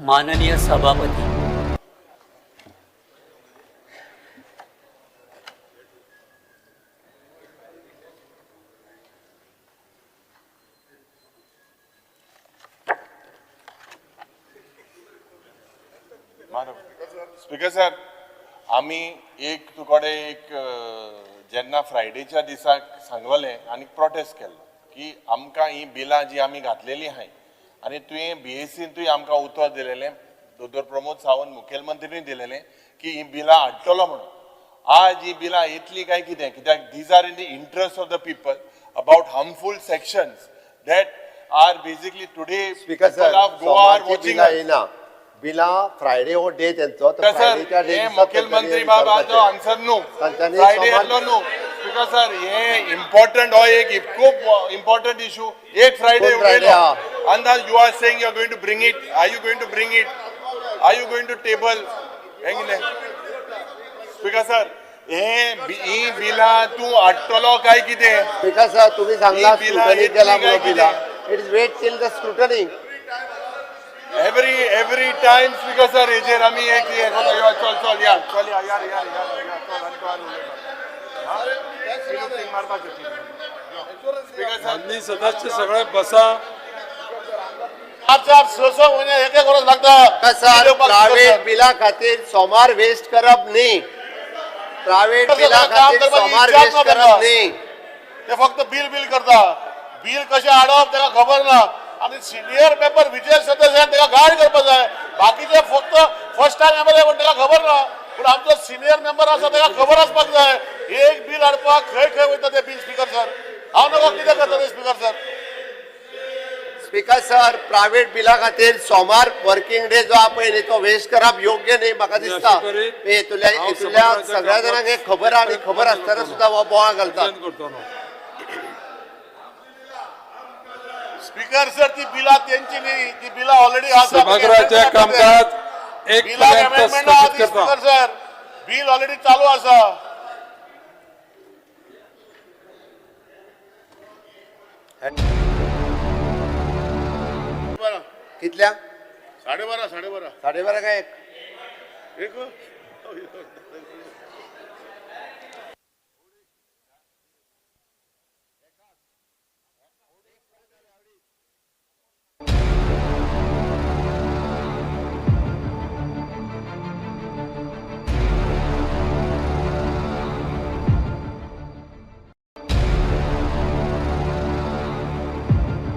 माननीय सभापती, speaker sir, आमी एक तुकडे एक जेन्ना फ्रायडेच्या दिसाक सांगलें आनी प्रोटेस्ट केल्लो की आमकां ही बिलां जी आमी घातलेली आहाय आनी तुवें बीएसीन तुवें आमकां उतर दिलेलें, दोतोर प्रमोद सावंत मुखेलमंत्रीन दिलेलें की ही बिलां हाडटलो म्हणून. आज ही बिलां येतली काय कितें? कित्याक these are in the interest of the people about harmful sections that are basically today speaker sir, of Goa are सोमारची watching. बिलां येना. बिलां फ्रायडे हो डे तेंचो, तर सर, फ्रायडेच्या डे हे दिसा मुखेलमंत्री तेंच्यांनी बाबाचो विचारपाचें. आन्सर न्हू. तांच्यांनी फ्रायडे सोमार- येतलो न्हू. स्पीकर सर, हे इम्पॉर्टंट हो एक खूब इम्पॉर्टंट इशू. एक फ्रायडे कोण Friday हा? अंदाज you are saying you are going to bring it. Are you going to bring it? Are you going to table? हें कितें स्पीकर सर, हे ही बिलां तूं हाडटलो काय कितें? स्पीकर सर, तुम्ही सांगला ही बिलां स्क्रुटनी येतली केला काय म्हणून कितें? बिलां, it is wait till the scrutiny. Every time, speaker sir, हेजेर आमी एक हे करता. यो, चल चल या, चल या यार यार यार या, चल आनी तो आनी उलयता. हा? थिंग मारपाचें. स्पीकर सर, माननीय सदस्य सगळे बसा. चार चार स स म्हयने एक एक वर्स लागता. सर, प्रायव्हेट बिला खातीर सोमार वेस्ट करप न्ही. प्रायव्हेट बिला खातीर सोमार वेस्ट करप न्ही. ते फक्त बिल बिल करता. बिल कशें हाडप ताका खबर ना. आनी सिनियर मेंबर विजय सदस्य ताका गायड करपाक जाय. बाकीचे फक्त फर्स्ट टायम एमएलए पण ताका खबर ना. पूण आमचो सिनियर मेंबर आसा, ताका खबर आसपाक जाय एक बिल हाडपाक खंय खंय वयता ते बिल. स्पीकर सर, हांव नको कितें करता ते speaker sir. Speaker sir, private बिला खातीर सोमार वर्किंग डे जो आहा पळय न्ही, तो वेस्ट करप योग्य न्ही म्हाका दिसता. अशें करीत हेतुल्या हांव हेतुल्या सभाघराच्या सगळ्या जाणांक हे खबर आहा आनी खबर आसतना सुद्दां हो बोवाळ घालतात. बंद करतलो. स्पीकर सर, ती बिलां तेंची न्ही, ती बिलां ऑलरेडी आसा. सभागृहाचे कामकाज 1 बिलाक पर्यंत अमेंडमेंट आहा स्थगीत ती. करता. स्पीकर सर, बिल ऑलरेडी चालू आसा. कितल्या? 12:30, 12:30. 12:30 काय 1? एक.